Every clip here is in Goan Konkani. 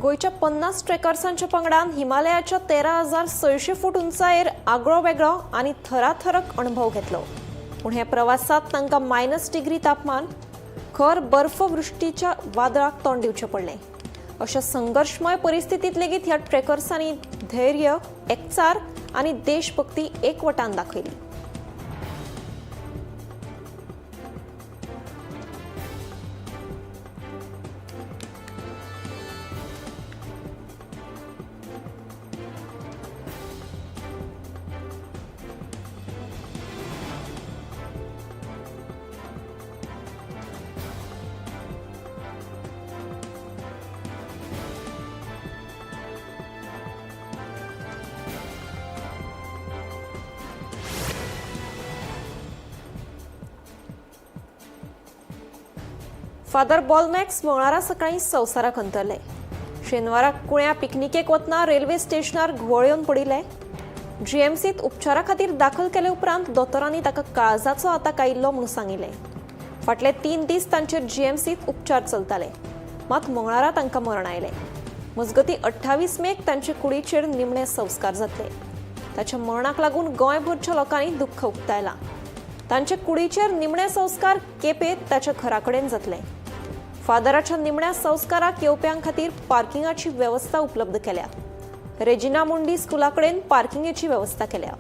गोंयच्या 50 ट्रेकर्सांच्या पंगडान हिमालयाच्या 13,600 फूट उंचायेर आगळो वेगळो आनी थराथरक अणभव घेतलो. पूण ह्या प्रवासात तांकां -डिग्री तापमान, खर बर्फवृश्टीच्या वादळाक तोंड दिवचें पडलें. अशा संघर्शमय परिस्थितीत लेगीत ह्या ट्रेकर्सांनी धैर्य, एकचार आनी देशभक्ती एकवटान दाखयली. फादर बॉलमॅक्स मंगळारा सकाळी संवसाराक अंतरले. शेनवाराक कुण्या पिकनिकेक वतना रेल्वे स्टेशनार घुंवळ येवन पडिल्ले. जीएमसीत उपचारा खातीर दाखल केले उपरांत दोतोरांनी ताका काळजाचो आताक आयिल्लो म्हूण सांगिल्लें. फाटले 3 दीस तांचेर जीएमसीत उपचार चलताले, मात मंगळारा तांकां मरण आयलें. मजगतीं 28 मेक तांचे कुडीचेर निमणे संस्कार जातले. ताच्या मरणाक लागून गोंयभरच्या लोकांनी दुख्ख उक्तायलां. तांचे कुडीचेर निमणे संस्कार केपें ताच्या घरा कडेन जातले. फादराच्या निमण्या संस्काराक येवप्यां खातीर पार्किंगाची वेवस्था उपलब्ध केल्या. रेजिना मुंडी स्कुला कडेन पार्किंगेची वेवस्था केल्या.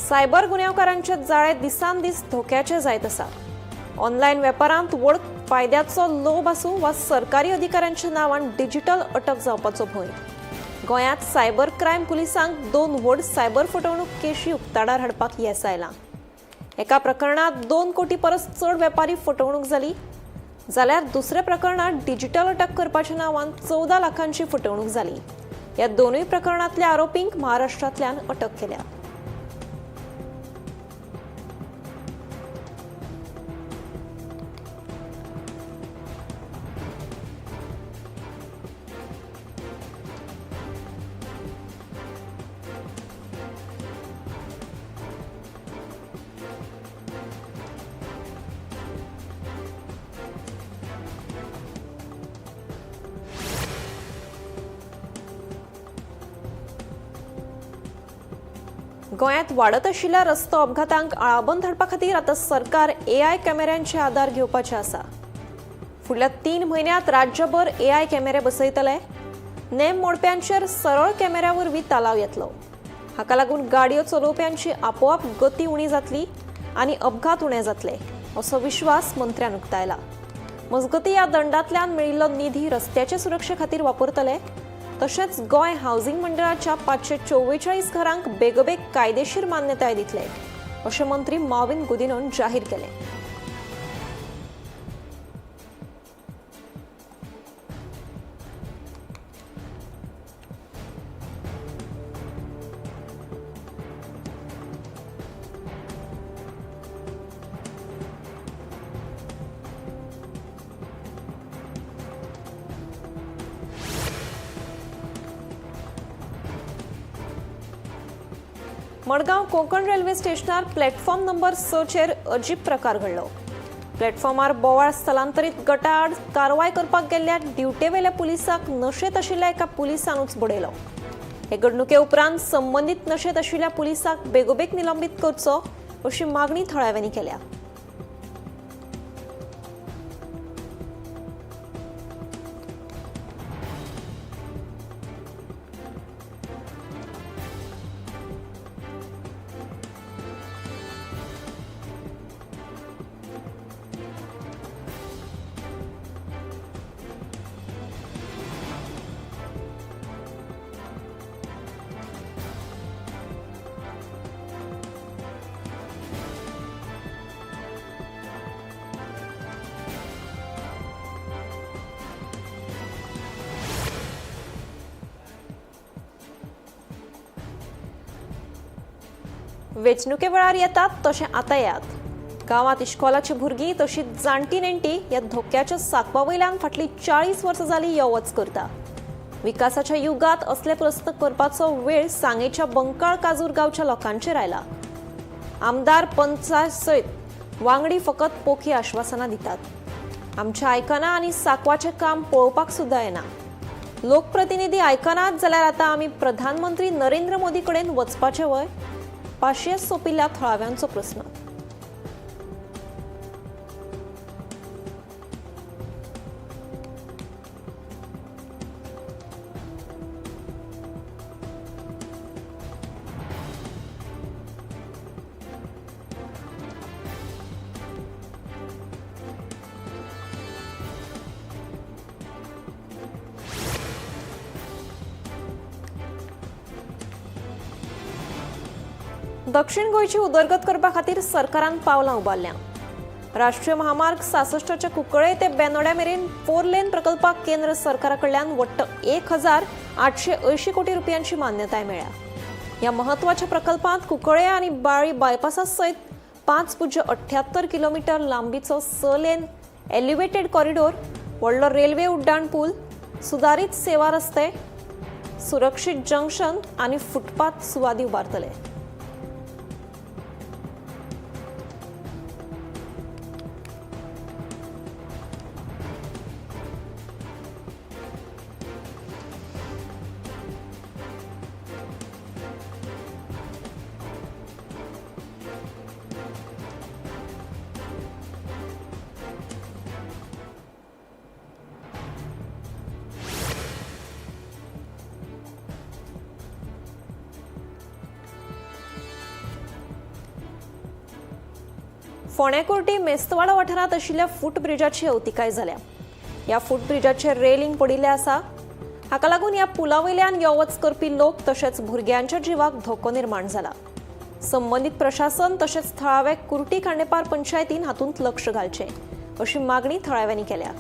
सायबर गुन्यांवकारांचे जाळे दिसान दीस धोक्याचे जायत आसा. ऑनलायन वेपारांत व्हड फायद्याचो लोभ आसूं वा सरकारी अधिकाऱ्यांच्या नांवान डिजिटल अटक जावपाचो भंय, गोंयांत सायबर क्रायम पुलिसांक 2 व्हड सायबर फटवणूक केशी उक्ताडार हाडपाक येस आयलां. एका प्रकरणांत 2 कोटी परस चड वेपारी फटवणूक जाली, जाल्यार दुसऱ्या प्रकरणांत डिजिटल अटक करपाच्या नांवान 14 लाखांची फटवणूक जाली. ह्या दोनूय प्रकरणांतल्या आरोपींक महाराष्ट्रांतल्यान अटक केल्या. गोंयांत वाडत आशिल्ल्या रस्तो अपघातांक आळाबंद हाडपा खातीर आतां सरकार एआय कॅमेऱ्यांचे आदार घेवपाचें आसा. फुडल्या 3 म्हयन्यांत राज्यभर एआय कॅमेरे बसयतले. नेम मोडप्यांचेर सरळ कॅमेऱ्या वरवीं तालाव येतलो. हाका लागून गाडयो चलोवप्यांची आपोआप गती उणी जातली आनी अपघात उणे जातले असो विश्वास मंत्र्यान उक्तायला. मजगतीं ह्या दंडांतल्यान मेळिल्लो निधी रस्त्याचे सुरक्षे खातीर वापरतले. तशेंच गोंय हावसिंग मंडळाच्या 544 घरांक बेगोबेग कायदेशीर मान्यताय दितले अशें मंत्री माविन गुदिनोन जाहीर केलें. मडगांव कोंकण रेल्वे स्टेशनार प्लॅटफॉर्म नंबर 6 चेर अजीब प्रकार घडलो. प्लॅटफॉर्मार बोवाळ स्थलांतरीत गटाआड कारवाय करपाक गेल्ल्या ड्युटेवेल्या पुलिसाक नशेंत आशिल्ल्या एका पुलिसानूच बडयलो. हे घडणुके उपरांत संबंदीत नशेंत आशिल्ल्या पुलिसाक बेगोबेग निलंबीत करचो अशी मागणी थळाव्यांनी केल्या. वेंचणुके वेळार येतात तशें आतां येयात. गांवांत इश्कोलाची भुरगीं तशींच जाणटी नेणटी ह्या धोक्याच्या सांकवा वयल्यान फाटलीं 40 वर्सां जालीं यो वच करता. विकासाच्या युगांत असले प्रस्न करपाचो वेळ सांगेच्या बंकाळ काजूर गांवच्या लोकांचेर आयला. आमदार पंचायत सयत वांगडी फकत पोखी आश्वासनां दितात. आमच्या आयकना आनी सांकवाचें काम पळोवपाक सुद्दां येना. लोकप्रतिनिधी आयकनात जाल्यार आतां आमी प्रधानमंत्री नरेंद्र मोदी कडेन वचपाचें वय? पाशियेस सोंपिल्ल्या थळाव्यांचो प्रस्न. दक्षिण गोंयची उदरगत करपा खातीर सरकारान पावलां उबारल्या. राष्ट्रीय महामार्ग 66च्या कुंकळे ते बेनोड्या मेरेन 4 लेन प्रकल्पाक केंद्र सरकारा कडल्यान वट्ट 1880 कोटी रुपयांची मान्यताय मेळ्ळ्या. ह्या म्हत्वाच्या प्रकल्पांत कुंकळे आनी बाळी बायपासा सयत 5.78 किलोमिटर लांबीचो 6 लेन एलिव्हेटेड कॉरिडोर, व्हडलो रेल्वे उड्डाण पूल, सुदारीत सेवा रस्ते, सुरक्षीत जंक्शन आनी फुटपाथ सुवादी उबारतले. फोंड्या कुर्टी मेस्तवाडा वाठारांत आशिल्ल्या फूट ब्रिजाची अवतिकाय जाल्या. ह्या फूट ब्रिजाचेर रेलिंग पडिल्लें आसा. हाका लागून ह्या पुला वयल्यान यो वच करपी लोक तशेंच भुरग्यांच्या जिवाक धोको निर्माण जाला. संबंदीत प्रशासन तशेंच थळावे कुर्टी खांडेपार पंचायतीन हातूंत लक्ष घालचें अशी मागणी थळाव्यांनी केल्या.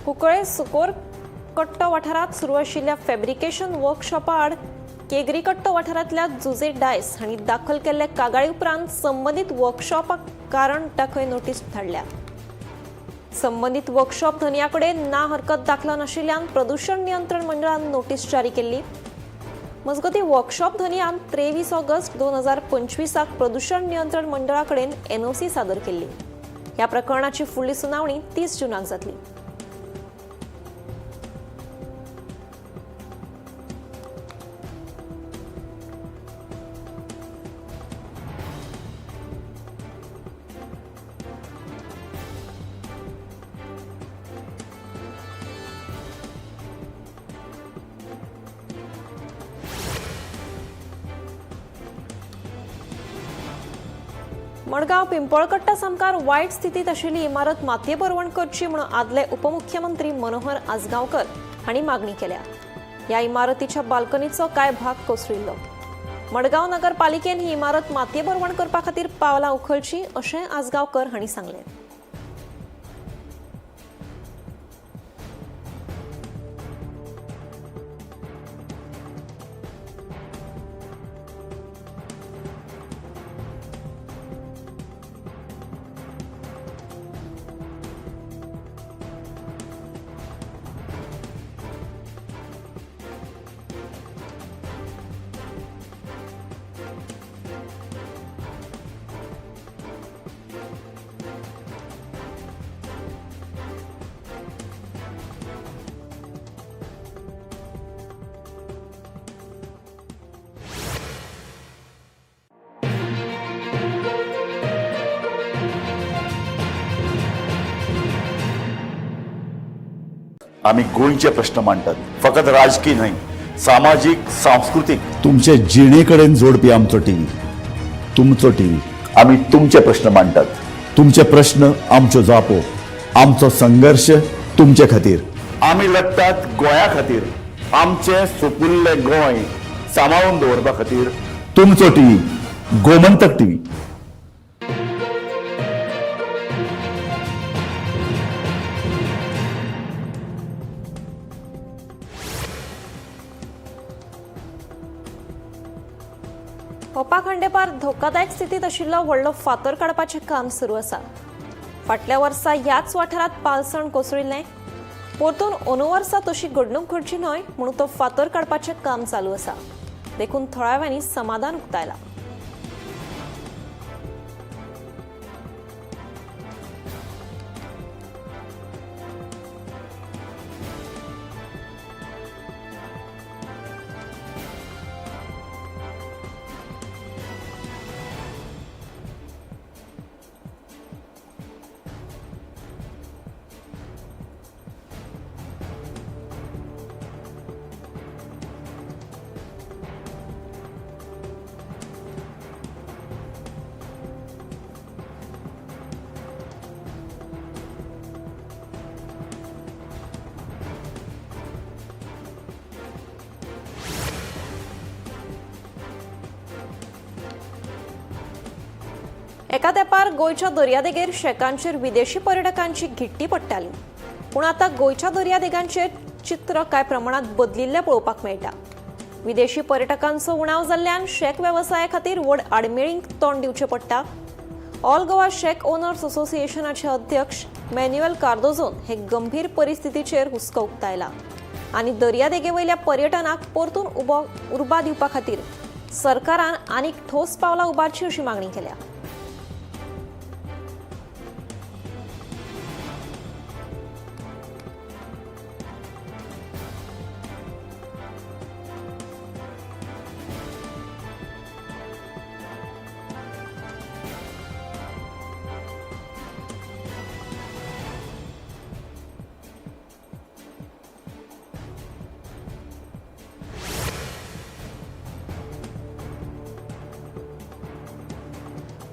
कुंकळे सुकोर कट्टो वाठारांत सुरू आशिल्ल्या फॅब्रिकेशन वर्कशॉपा आड केगरी कट्टो वाठारांतल्या जुजे डायस हांणी दाखल केल्ले कागाळी उपरांत संबंदीत वर्कशॉपाक कारण दाखय नोटीस धाडल्या. संबंदीत वर्कशॉप धनया कडेन ना हरकत दाखला नाशिल्ल्यान प्रदूषण नियंत्रण मंडळान नोटीस जारी केल्ली. मजगतीं वर्कशॉप धनयान 23 ऑगस्ट 2025 प्रदूषण नियंत्रण मंडळा कडेन एनओसी सादर केल्ली. ह्या प्रकरणाची फुडली सुनावणी 30 जूनाक जातली. मडगांव पिंपळकट्टा सामकार वायट स्थितींत आशिल्ली इमारत मातये भरवण करची म्हणून आदले उपमुख्यमंत्री मनोहर आजगांवकर हांणी मागणी केल्या. ह्या इमारतीच्या बाल्कनीचो कांय भाग कोसळिल्लो. मडगांव नगरपालिकेन ही इमारत मातये भरवण करपा खातीर पावलां उखलची अशें आजगांवकर हांणी सांगलें. आमी गोंयचे प्रश्न मांडटात, फकत राजकीय न्हय, सामाजीक, सांस्कृतीक, तुमचे जिणे कडेन जोडपी आमचो टीव्ही, तुमचो टीव्ही. आमी तुमचे प्रश्न मांडटात, तुमचे प्रश्न आमच्यो जापो, आमचो संघर्श तुमचे खातीर. आमी लढटात गोंया खातीर, आमचें सुपुल्लें गोंय सांबाळून दवरपा खातीर. तुमचो टीव्ही, गोमंतक टीव्ही. ओपा खांडेपार धोकादायक स्थितीत आशिल्लो व्हडलो फातर काडपाचें काम सुरू आसा. फाटल्या वर्सा ह्याच वाठारांत पालसण कोसळिल्लें. परतून अंदू वर्सा तशी घडणूक घडची न्हय म्हणून तो फातर काडपाचें काम चालू आसा. देखून थळाव्यांनी समाधान उक्तायलां. एका तेंपार गोंयच्या दर्यादेगेर शेकांचेर विदेशी पर्यटकांची घिट्टी पडटाली, पूण आतां गोंयच्या दर्यादेगांचेर चित्र कांय प्रमाणांत बदलिल्लें पळोवपाक मेळटा. विदेशी पर्यटकांचो उणाव जाल्ल्यान शेक वेवसाया खातीर व्हड आडमेळींक तोंड दिवचें पडटा. ऑल गोवा शेक ओनर्स असोसिएशनाचे अध्यक्ष मॅन्युएल कार्दोजोन हे गंभीर परिस्थितीचेर हुस्को उक्तायला आनी दर्यादेगे वयल्या पर्यटनाक परतून उबो उर्बा दिवपा खातीर सरकारान आनीक ठोस पावलां उबारची अशी मागणी केल्या.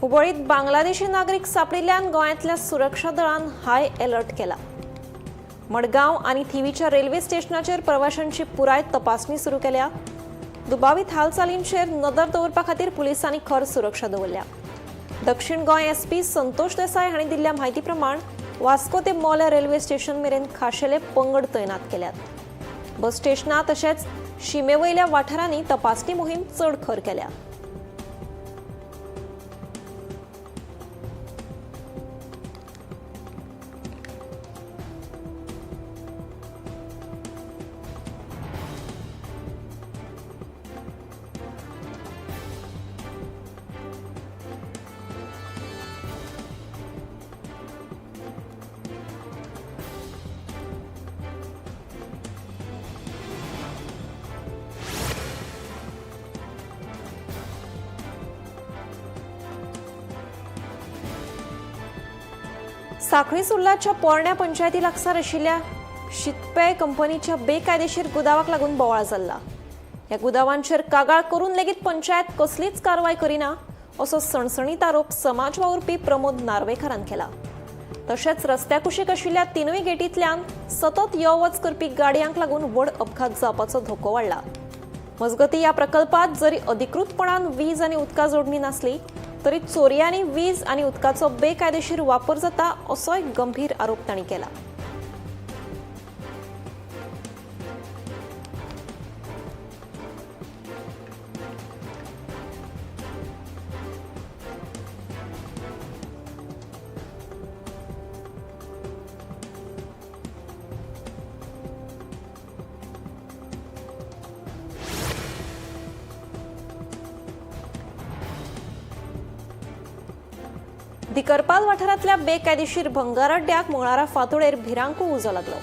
हुबळीत बांगलादेशी नागरीक सापडिल्ल्यान गोंयांतल्या सुरक्षा दळान हाय अलर्ट केला. मडगांव आनी थिवीच्या रेल्वे स्टेशनाचेर प्रवाशांची पुराय तपासणी सुरू केल्या. दुबावीत हालचालींचेर नदर दवरपा खातीर पुलिसांनी खर सुरक्षा दवरल्या. दक्षिण गोंय एसपी संतोष देसाय हांणी दिल्ल्या म्हायती प्रमाण वास्को ते मोल्या रेल्वे स्टेशन मेरेन खाशेले पंगड तैनात केल्यात. बस स्टेशनां तशेंच शिमे वयल्या वाठारांनी तपासणी मोहीम चड खर केल्या. साखळी सुर्लाच्या पोरण्या पंचायती लागसार आशिल्ल्या शीतपेय कंपनीच्या बेकायदेशीर गुदावाक लागून बोवाळ जाल्ला. ह्या गुदावांचेर कागाळ करून लेगीत पंचायत कसलीच कारवाय करिना असो सणसणीत आरोप समाज वावुरपी प्रमोद नार्वेकारान केला. तशेंच रस्त्या कुशीक आशिल्ल्या तिनूय गेटींतल्यान सतत यो वच करपी गाडयांक लागून व्हड अपघात जावपाचो धोको वाडला. मजगतीं ह्या प्रकल्पात जरी अधिकृतपणान वीज आनी उदका जोडणी नासली तरी चोरयांनी वीज आनी उदकाचो बेकायदेशीर वापर जाता असोय गंभीर आरोप तांणी केला. दिकरपाल वाठारांतल्या बेकायदेशीर भंगार अड्ड्याक मंगळारा फांतोडेर भिरांकूळ उजो लागलो.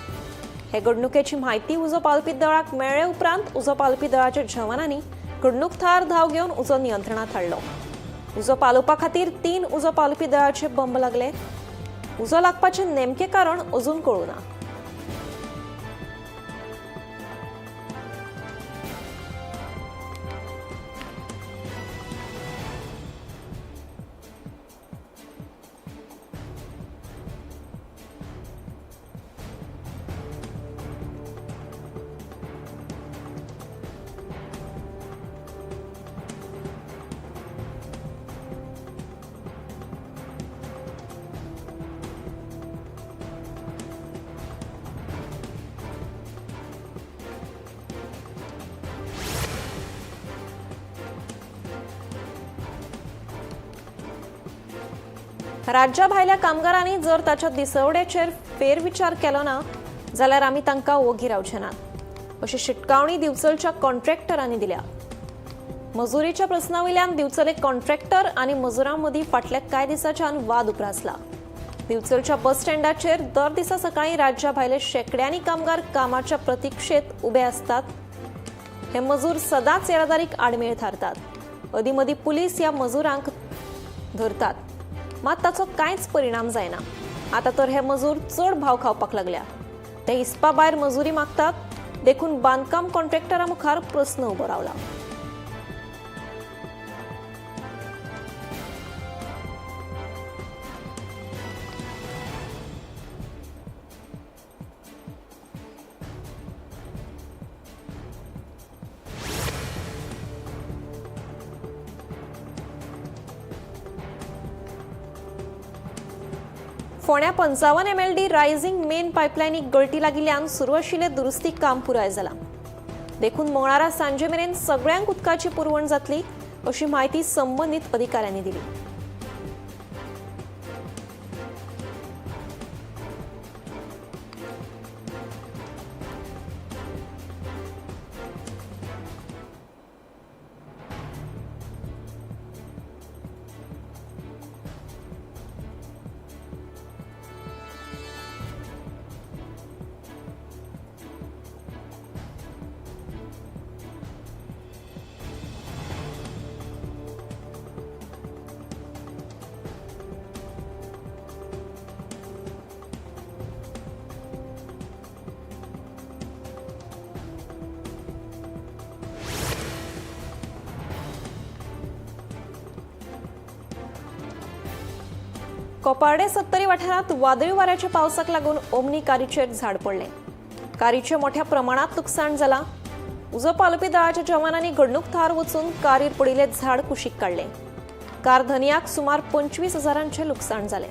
हे घडणुकेची म्हायती उजो पालपी दळाक मेळ्ळे उपरांत उजो पालपी दळाच्या जवानांनी घडणूक थळार धांव घेवन उजो नियंत्रणांत हाडलो. उजो पालोवपा खातीर 3 उजो पालपी दळाचे बंब लागले. उजो लागपाचें नेमकें कारण अजून कळूं ना. राज्या भायल्या कामगारांनी जर ताच्या दिसवड्याचेर फेरविचार केलो ना जाल्यार आमी तांकां ओगी रावचे नात अशी शिटकावणी दिवचलच्या कॉन्ट्रॅक्टरांनी दिल्या. मजुरीच्या प्रस्ना वयल्यान दिवचले कॉन्ट्रॅक्टर आनी मजुरां मदीं फाटल्या कांय दिसांच्यान वाद उप्रासला. दिवचलच्या बस स्टँडाचेर दर दिसा सकाळीं राज्या भायले शेंकड्यांनी कामगार कामाच्या प्रतिक्षेत उबे आसतात. हे मजूर सदांच येरादारीक आडमेळ थारतात. अदीं मदीं पुलीस ह्या मजुरांक धरतात, मात ताचो कांयच परिणाम जायना. आतां तर हे मजूर चड भाव खावपाक लागल्या. ते हिसपा भायर मजुरी मागतात, देखून बांदकाम कॉन्ट्रॅक्टरा मुखार प्रस्न उबो रावला. फोंड्या 55 MLD rising main पायपलायनीक गळटी लागिल्ल्यान सुरू आशिल्लें दुरुस्ती काम पुराय जालां. देखून मंगळारा सांजे मेरेन सगळ्यांक उदकाची पुरवण जातली अशी म्हायती संबंदीत अधिकाऱ्यांनी दिली. कोपार्डे सत्तरी वाठारांत वादळी वाऱ्याच्या पावसाक लागून ओमनी कारीचेर झाड पडलें. कारीचें मोठ्या प्रमाणांत लुकसाण जालां. उजो पालोवपी दळाच्या जवानांनी घडणूक थळार वचून कारीर पडिल्लें झाड कुशीक काडलें. कार धनयाक सुमार 25,000 लुकसाण जालें.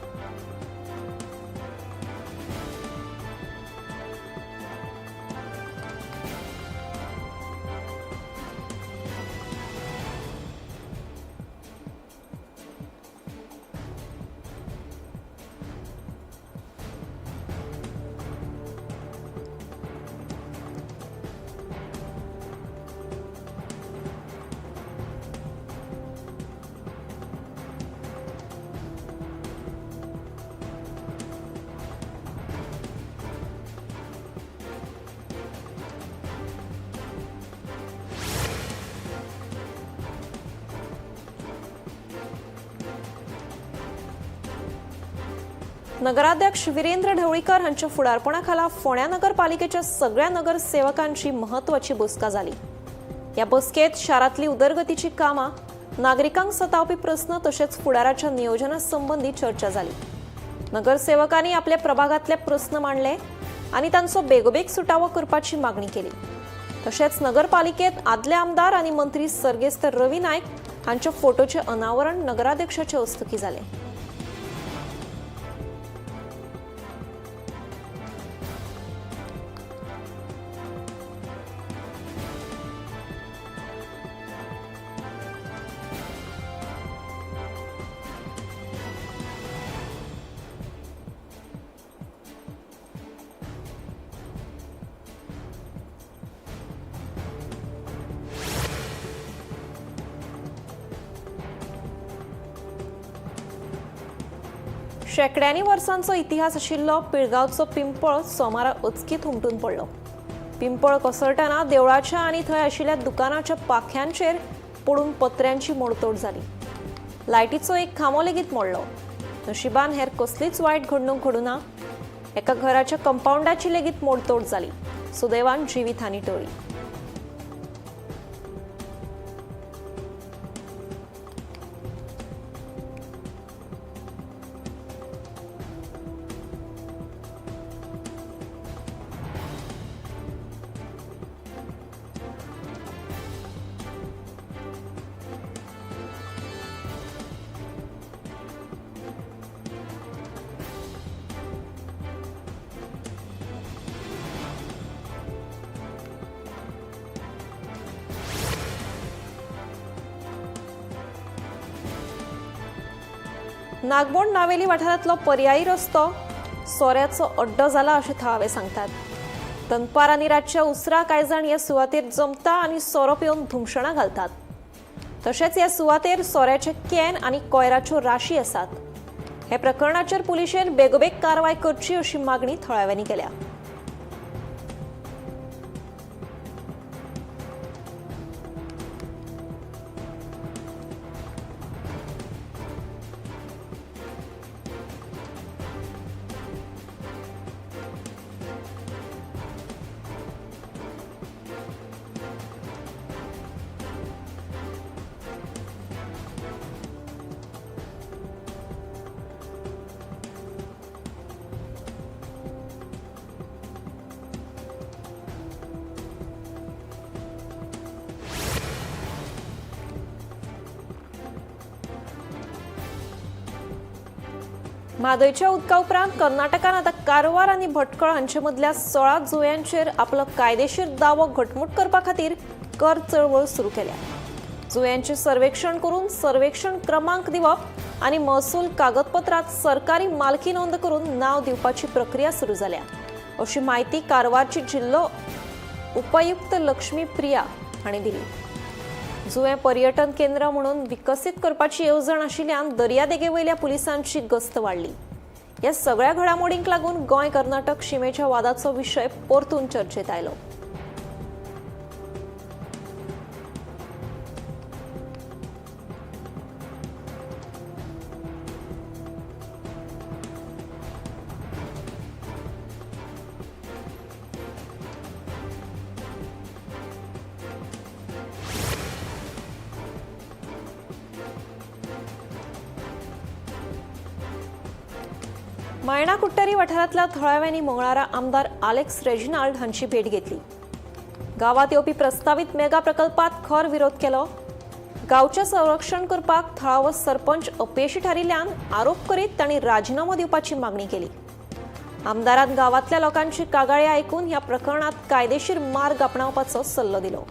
नगराध्यक्ष वीरेंद्र ढवळीकर हांच्या फुडारपणाखाला फोंड्या नगरपालिकेच्या सगळ्या नगरसेवकांची महत्वाची बसका जाली. ह्या बसकेत शारांतली उदरगतीची कामां, नागरिकांक सतावपी प्रस्न तशेंच फुडाराच्या नियोजना संबंदी चर्चा जाली. नगरसेवकांनी आपल्या प्रभागांतले प्रस्न मांडले आनी तांचो बेगोबेग सुटावो करपाची मागणी केली. तशेंच नगरपालिकेत आदले आमदार आनी मंत्री सर्गेस्त रवी नायक हांच्या फोटोचें अनावरण नगराध्यक्षाचे हस्तुकीं जालें. शेंकड्यांनी वर्सांचो इतिहास आशिल्लो पिळगांवचो पिंपळ सोमारा अचकीत हुमटून पडलो. पिंपळ कोसळटना देवळाच्या आनी थंय आशिल्ल्या दुकानाच्या पाख्यांचेर पडून पत्र्यांची मोडतोड जाली. लायटीचो एक खांबो लेगीत मोडलो. नशिबान हेर कसलीच वायट घडणूक घडूना. एका घराच्या कंपाऊंडाची लेगीत मोडतोड जाली. सुदैवान जिवीत हानी टळ्ळी. नागबोण नावेली वाठारांतलो पर्यायी रस्तो सोऱ्याचो अड्डो जाला अशें थळावे सांगतात. दनपार आनी रातच्या उसरां कांय जाण ह्या सुवातेर जमता आनी सोरो पिवन धुमशणां घालतात. तशेंच ह्या सुवातेर सोऱ्याचे can आनी कोयराच्यो राशी आसात. हे प्रकरणाचेर पुलिशेन बेगोबेग कारवाय करची अशी मागणी थळाव्यांनी केल्या. म्हादयच्या उदका उपरांत कर्नाटकान आतां कारवार आनी भटकळ हांचे मदल्या 16 जुंव्यांचेर आपलो कायदेशीर दावो घटमूट करपा खातीर कर चळवळ सुरू केल्या. जुंव्यांचें सर्वेक्षण करून सर्वेक्षण क्रमांक दिवप आनी महसूल कागदपत्रांत सरकारी मालकी नोंद करून नांव दिवपाची प्रक्रिया सुरू जाल्या अशी म्हायती कारवारची जिल्लो उपयुक्त लक्ष्मी प्रिया हांणी दिली. जुवें पर्यटन केंद्र म्हणून विकसीत करपाची येवजण आशिल्ल्यान दर्यादेगे वयल्या पुलिसांची गस्त वाडली. ह्या सगळ्या घडामोडींक लागून गोंय कर्नाटक शिमेच्या वादाचो विशय परतून चर्चेत आयलो. मायणा कुट्टारी वाठारांतल्या थळाव्यांनी मंगळारा आमदार आलेक्स रेजिनाल्ड हांची भेट घेतली. गांवांत येवपी प्रस्तावीत मेगा प्रकल्पात खर विरोध केलो. गांवचें संरक्षण करपाक थळावो सरपंच अपेशी थारिल्ल्यान आरोप करीत तांणी राजिनामो दिवपाची मागणी केली. आमदारान गांवांतल्या लोकांची कागाळी आयकून ह्या प्रकरणात कायदेशीर मार्ग आपणावपाचो सल्लो दिलो.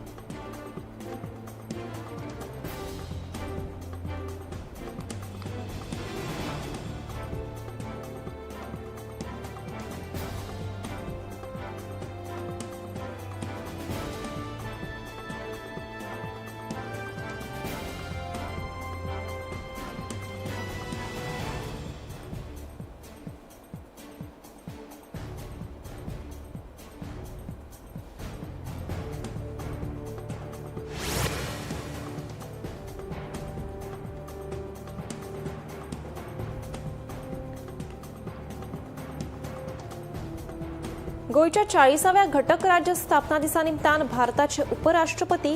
गोंयच्या 40व्या घटक राज्य स्थापना दिसा निमतान भारताचे उपराष्ट्रपती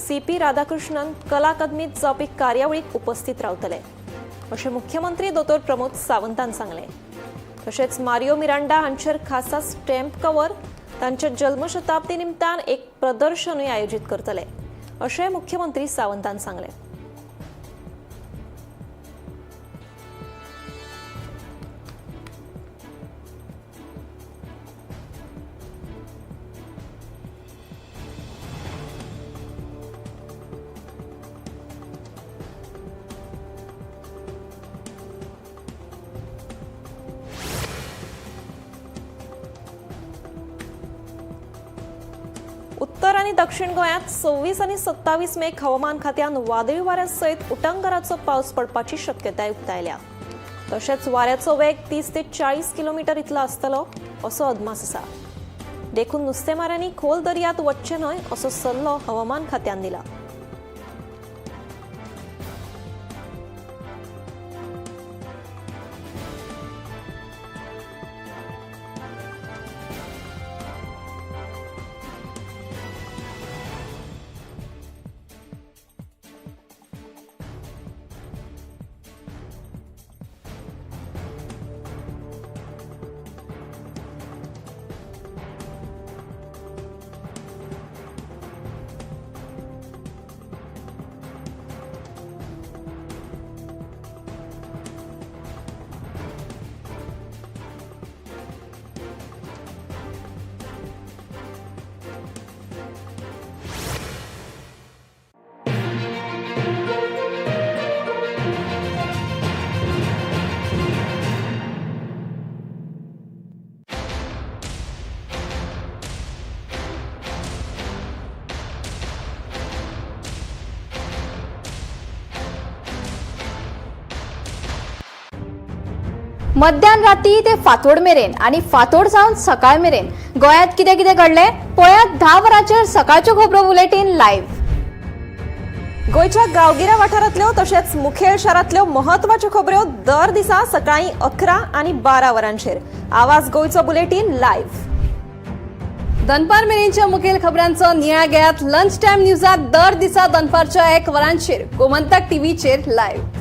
सीपी राधाकृष्णन कला अकादमीत जावपी कार्यावळीक उपस्थित रावतले अशें मुख्यमंत्री दोतोर प्रमोद सावंतान सांगलें. तशेंच मारियो मिरांडा हांचेर खासा स्टॅम्प कवर तांच्या जल्मशताब्दी निमतान एक प्रदर्शनूय आयोजीत करतले अशें मुख्यमंत्री सावंतान सांगलें. उत्तर आणि दक्षिण गोंयांत 26 आणि 27 मेक हवामान खात्यान वादळी वाऱ्या सयत उटंगराचो पावस पडपाची शक्यताय उक्तायल्या. तशेंच वाऱ्याचो वेग 30 ते 40 किलोमीटर इतलो आसतलो असो अदमास आसा. देखून नुस्तेमाऱ्यांनी खोल दर्यांत वचचें न्हय असो सल्लो हवामान खात्यान दिला. मध्यान राती ते फांतोड मेरेन आनी फांतोड सावन सकाळ मेरेन गोंयांत कितें कितें घडलें पळयात 10 वरांचेर सकाळच्यो खबरो बुलेटीन लायव्ह. गोंयच्या गांवगिऱ्या वाठारांतल्यो तशेंच मुखेल शारांतल्यो म्हत्वाच्यो खबऱ्यो दर दिसा सकाळीं 11 आनी 12 वरांचेर आवाज गोंयचो बुलेटीन लायव्ह. दनपार मेरेनच्या मुखेल खबरांचो नियाळ घेयात लंच टायम न्यूजात दर दिसा दनपारच्या 1 वरांचेर गोमंतक टीव्हीचेर लायव्ह.